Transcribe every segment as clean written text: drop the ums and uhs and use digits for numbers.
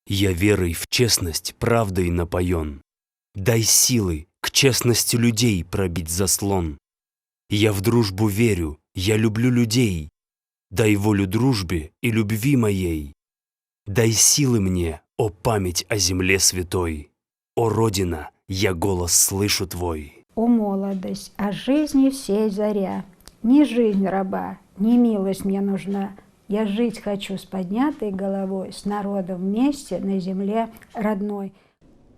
Я верой в честность правдой напоен. Дай силы к честности людей пробить заслон. Я в дружбу верю, я люблю людей. Дай волю дружбе и любви моей. Дай силы мне, о память о земле святой. О, Родина, я голос слышу твой. О молодость, о жизни всей заря, Не жизнь раба, не милость мне нужна, Я жить хочу с поднятой головой, С народом вместе на земле родной.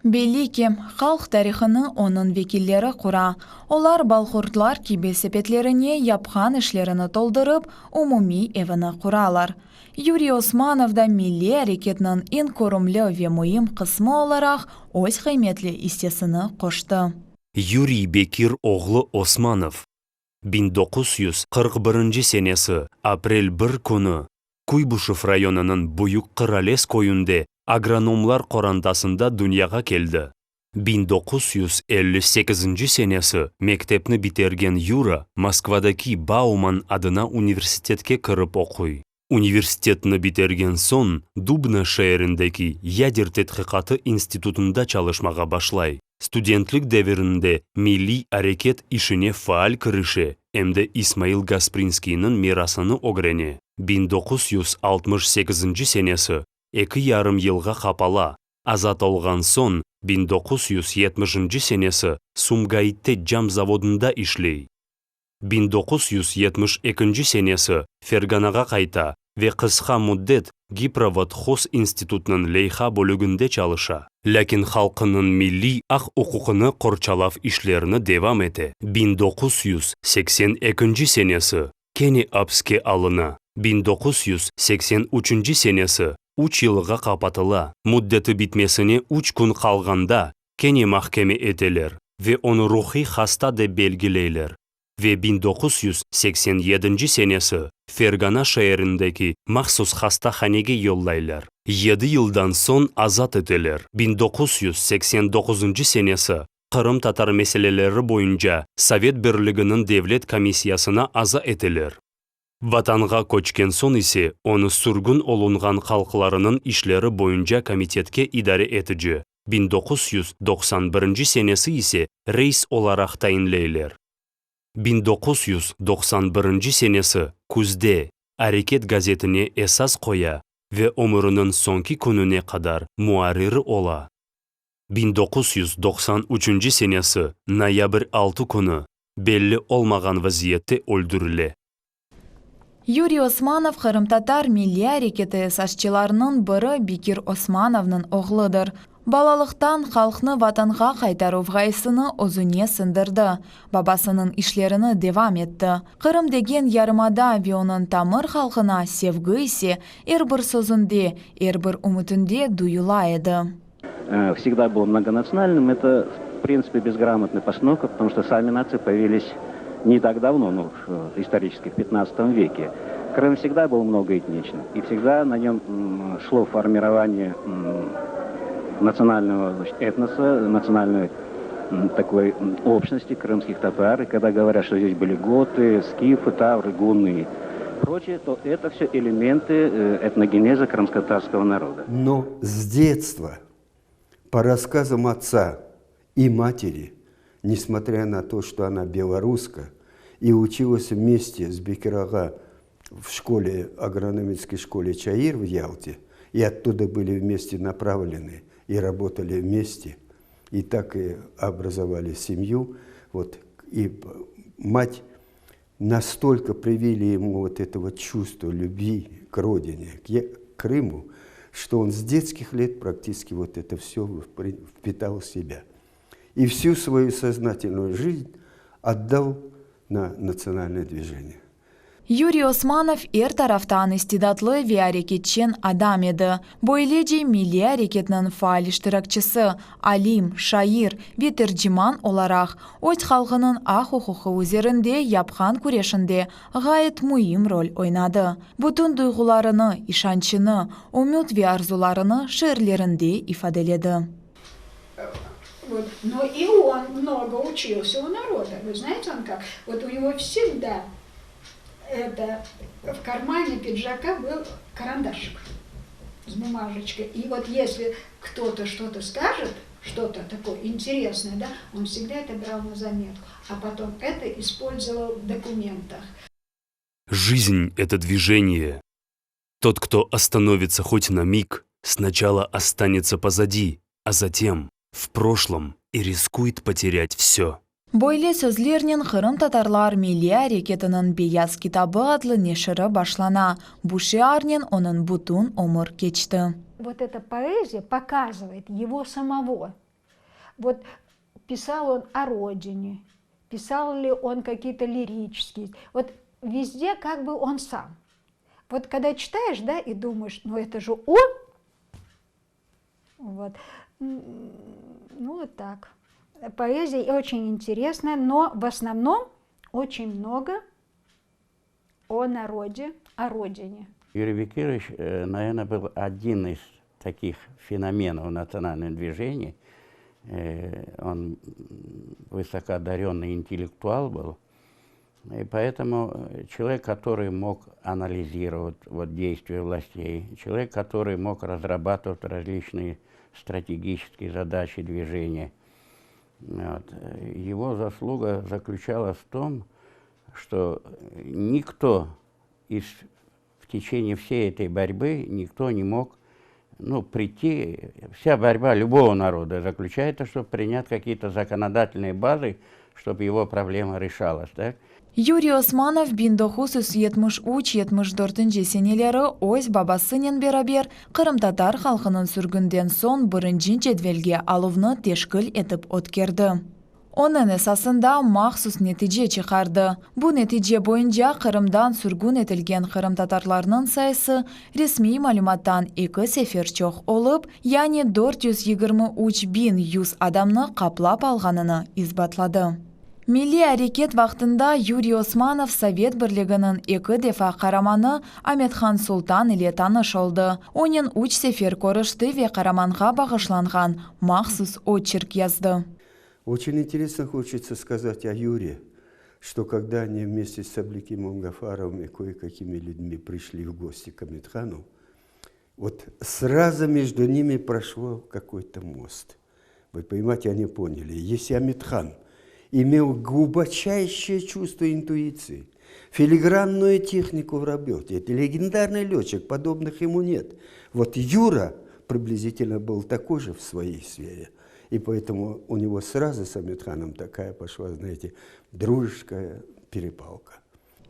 Belli ki, halq tarihını onıñ vekilleri qura. Olar balqurtlar kibi sepetlerine yapqan işlerini toldurıp, umumiy evini quralar. Yuriy Osmanov da milliy areketniñ eñ körümli ve müim qısmı olaraq öz qıymetli issesini qoştı. Yuriy Bekir oğlu Osmanov, 1941 senesi aprel 1 künü Kuybışev rayonınıñ Büyük Qırales köyünde agronomlar qorantasında dünyağa keldi. 1958 senesi mektepni bitergen Yura Moskvadaki Bauman adına universitetke kirip oquy. Universitetni bitergen soñ Dubna şeerindeki yader tedqiqatı institutında çalışmağa başlay. Studentlik devirinde milliy areket işine faal kirişe, em de İsmail Gasprinskiyniñ mirasını ögrene. 1968 senesi 2,5 yılğa qapala, azat olğan soñ 1970 senesi Sumgaitte cam zavodında işley. 1972 senesi Ferganağa qayta ve qısqa müddet Giprovodhoz institutınıñ leyha bölüginde çalışa. Lâkin halqınıñ milliy aq-uquqını qorçalav işlerini devam ete. 1982 senesi kene apske alına. 1983 senesi 3 yılğa qapatıla. Müddeti bitmesine 3 kün qalğanda kene mahkeme eteler ve onı ruhiy hasta dep belgileyler ve 1987 senesi Fergana şeerindeki mahsus hastahanege yollaylar. 7 yıldan soñ azat eteler. 1989 senesi qırımtatar meseleleri boyunca Sovet Birliginiñ Devlet komissiyasına aza eteler. Vatanğa köçken soñ ise onı sürgün olunğan halqlarınıñ işleri boyunca komitetke idare etici, 1991 senesi ise reis olaraq tayinleyler. 1991 senesi küzde Areket gazetine esas qoya ve ömüriniñ soñki kününe qadar muarriri ola. 1993 senesi noyabr 6 künü belli olmağan vaziyette öldürile. Yuriy Osmanov qırımtatar milliy areketi esasçılarınıñ biri Bekir Osmanovnıñ oğludır. Balalıqtan halqnı vatanğa qaytaruv ğayesini özüne siñdirdi. Babasınıñ işlerini devam etti. Qırım degen yarımada ve onıñ tamır halqına sevgi ise er bir sözünde, er bir ümütinde duyula edi. Всегда был многонациональным, это, в принципе, безграмотная постановка, потому что сами нации появились не так давно, ну, исторически, в 15 веке. Крым всегда был многоэтничным, и всегда на нем шло формирование национального, значит, этноса, национальной такой общности крымских татар. И когда говорят, что здесь были готы, скифы, тавры, гунны и прочее, то это все элементы этногенеза крымско-татарского народа. Но с детства, по рассказам отца и матери, несмотря на то, что она белоруска, и училась вместе с Бекир-ага в школе, агрономической школе Чаир в Ялте, и оттуда были вместе направлены и работали вместе, и так и образовали семью. Вот, и мать настолько привили ему вот это вот чувство любви к родине, к Крыму, что он с детских лет практически вот это все впитал в себя. И всю свою сознательную жизнь отдал на национальное движение. Yuriy Osmanov er taraftan istidatlı ve areketçen adam edi. Böylece milliy areketniñ faal iştirakçisi, alim, şair ve terciman olaraq öz halqınıñ aq-uquqı üzerinde yapqan küreşinde ğayet müim rol oynadı. Bütün duyğularını, işançını, ümüt ve arzularını şiirlerinde ifadeledi. Вот. Но и он много учился у народа. Вы знаете, он как? Вот у него всегда это в кармане пиджака был карандашик. с бумажечкой. И вот если кто-то что-то скажет, что-то такое интересное, да, он всегда это брал на заметку, а потом это использовал в документах. Жизнь – это движение. Тот, кто остановится хоть на миг, сначала останется позади, а затем в прошлом и рискует потерять все. Böyle sözlernen Qırımtatarlar milliy areketiniñ Beyaz kitabı adlı neşiri başlana. Bu şiarnen onıñ bütün ömür keçti. Вот эта поэзия показывает его самого. Вот писал он о родине, писал ли он какие-то лирические. Вот везде как бы он сам. Вот когда читаешь, да, и думаешь, ну это же он. Вот. Ну вот так. Поэзия очень интересная, но в основном очень много о народе, о родине. Юрий Бекирович, наверное, был один из таких феноменов национального движения. Он высокоодаренный интеллектуал был. И поэтому человек, который мог анализировать вот, действия властей, человек, который мог разрабатывать различные стратегические задачи движения. Вот. Его заслуга заключалась в том, что никто из, в течение всей этой борьбы никто не мог ну, прийти, вся борьба любого народа заключается, чтобы принять какие-то законодательные базы, чтобы его проблема решалась. Так? Yuriy Osmanov 1973-74 seneleri öz babasınen beraber qırımtatar halqınıñ sürgünden soñ birinci cedvelge aluvnı teşkil etip ötkerdi. Onıñ esasında mahsus netice çıqardı. Bu netice boyunca Qırımdan sürgün etilgen qırımtatarlarnıñ sayısı resmiy malümattan eki sefer çoq olıp, yani 423 100 adamnı qaplap alğanını isbatladı. Milliy areket vaqtında Yuriy Osmanov Sovet Birliginiñ eki defa qaramanı Amethan Sultan ile tanış oldı. Onen üç sefer körüşti ve qaramanğa bağışlanğan mahsus oçerk yazdı. Очень интересно хочется сказать о Юре, что когда они вместе с Аблякимом Гафаровым и кое-какими людьми пришли в гости к Аметхану, вот сразу между ними прошел какой-то мост. Вы понимаете, они поняли, если Аметхан имел глубочайшее чувство интуиции, филигранную технику в работе, это легендарный летчик, подобных ему нет. Вот Юра приблизительно был такой же в своей сфере. И поэтому у него сразу с Аметханом такая пошла, знаете, дружеская перепалка.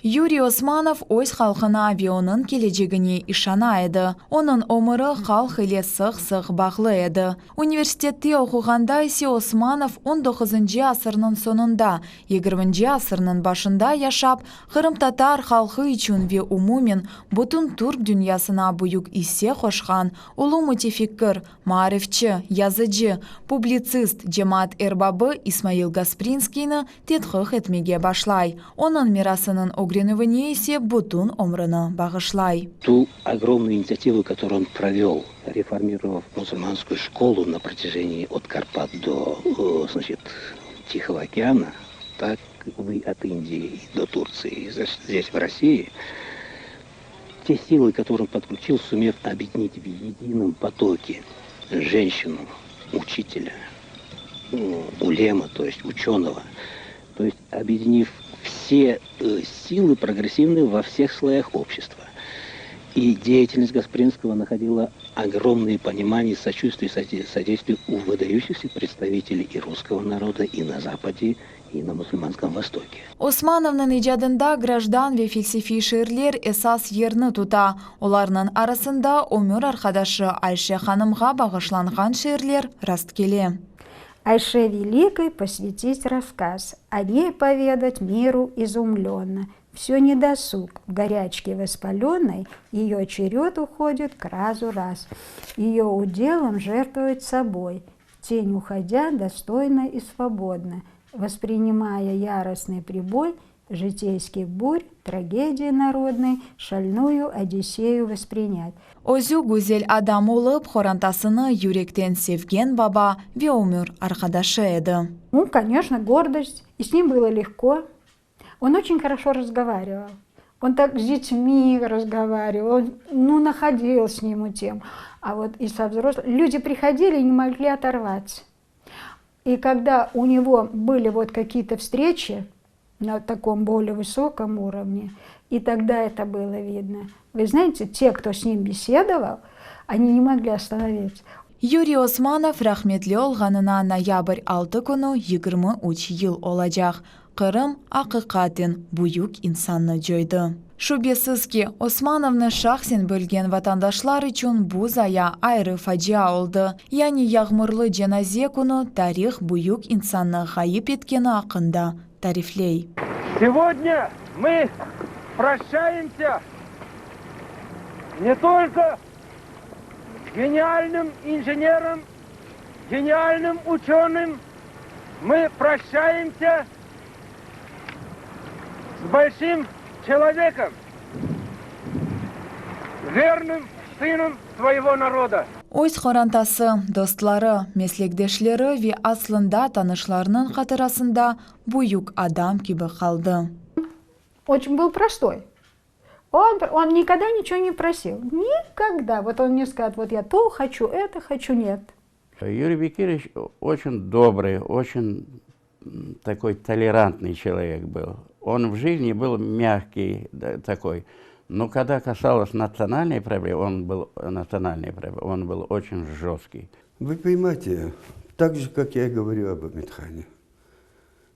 Yuriy Osmanov öz halqına ve onıñ kelecegine işana edi. Onıñ ömüri halq ile sıq-sıq bağlı edi. Universitette oquğanda ise Osmanov 19 asırnıñ soñunda, 20 asırnıñ başında yaşap, qırımtatar halqı içün ve umumen bütün türk dünyasına büyük isse qoşqan ulu mütefikkir, maarifçi, yazıcı, publitsist, cemaat erbabı İsmail Gasprinskiyni tedqiq etmege başlay. Onıñ mirasınıñ ögrenüvine ise bütün ömrüni bağışlay. Ту огромную инициативу, которую он провел, реформировав мусульманскую школу на протяжении от Карпат до значит, Тихого океана, так от Индии до Турции, здесь, в России, те силы, которые он подключил, сумев объединить в едином потоке женщину, учителя, улема, то есть ученого, то есть объединив все силы прогрессивные во всех слоях общества. И деятельность Гаспринского находила огромное понимание, сочувствие, содействие у выдающихся представителей и русского народа, и на Западе, и на мусульманском Востоке. Osmanovnıñ icadında grajdan ve felsefiy şiirler esas yerni tuta. Olarnıñ arasında ömür arqadaşı Ayşe hanımğa bağışlanğan şiirler rastkele. Айше Великой посвятить рассказ, о ней поведать миру изумленно. Все недосуг, в горячке воспаленной, ее черед уходит к разу раз. Ее уделом жертвует собой, в тень уходя достойно и свободно, воспринимая яростный прибой житейских бурь, трагедии народной, шальную Одиссею воспринять. Özü güzel adam olıp, qorantasını yürekten sevgen baba ve ömür arqadaşı edi. Ну, конечно, гордость. И с ним было легко. Он очень хорошо разговаривал. Он так с детьми разговаривал, он, ну, находил с ним тему. А вот и со взрослыми... Люди приходили и не могли оторваться. И когда у него были вот какие-то встречи на таком более высоком уровне, и тогда это было видно. Вы знаете, те, кто с ним беседовал, они не могли остановиться. Yuriy Osmanov rahmetli olğanına noyabr 6 künü 23 yıl olacaq. Qırım aqiqaten büyük insannı coydı. Şübesiz ki, Osmanovnı şahsen bilgen vatandaşlar içün bu zaya ayrı facia oldı. Yani yağmurlı cenaze künü tarih büyük insannı ğayıp etkeni aqqında tarifley. Сегодня мы прощаемся не только с гениальным инженером, гениальным ученым, мы прощаемся с большим человеком, верным сыном своего народа. Öz qorantası, dostları, meslekdeşleri ve aslında tanışlarınıñ hatırasında büyük adam kibi qaldı. Очень был простой. Он, он никогда ничего не просил. Никогда. Вот он не скажет, вот я то хочу, это хочу, нет. Юрий Бекирович очень добрый, очень такой толерантный человек был. Он в жизни был мягкий да, такой. Но когда касалось национальной проблемы, он был национальной проблемы, он был очень жесткий. Вы понимаете, так же, как я и говорю об Амет-Хане.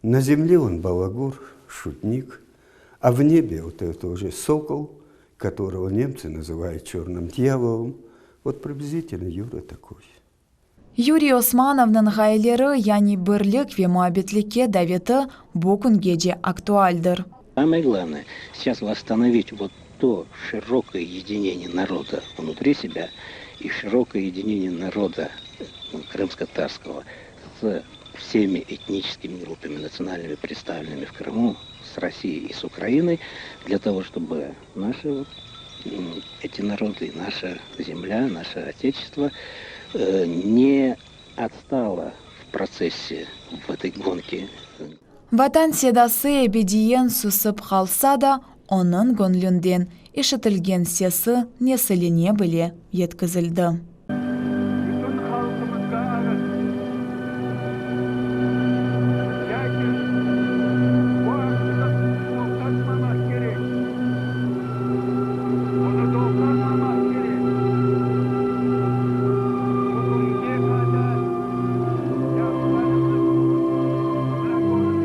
На земле он балагур, шутник, а в небе вот это уже сокол, которого немцы называют черным дьяволом. Вот приблизительно Юра такой. Yuriy Osmanovnıñ ğayeleri, yani birlik ve muabbetlikke daveti bu küngece aktualdir. Самое главное сейчас восстановить вот то широкое единение народа внутри себя и широкое единение народа крымско-татарского с всеми этническими группами, национальными, представленными в Крыму, с Россией и с Украиной, для того, чтобы наши вот, эти народы, наша земля, наше Отечество э, не отстало в процессе в этой гонке. Vatan sedası ebediyen susıp qalsa da, onıñ göñlünden eşitilgen sesi nesiline bile yetkizildi. Bütün halqımızğa ağır. Lâkin bu aqta toqtatmamaq kerek. Bunı toqtatmamaq kerek. Bugünge qadar yapqanımız turamaylar.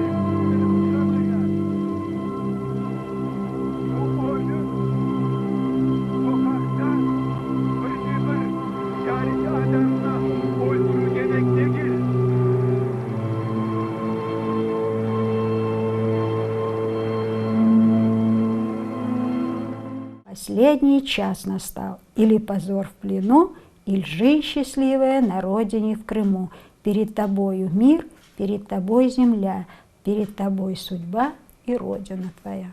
Bu oyun soqaqta bir de bir cahil adamnı öldürüv demek degil. Последний час настал. Или позор в плену, или жизнь счастливая на родине в Крыму. Перед тобою мир, перед тобой земля, перед тобой судьба и родина твоя.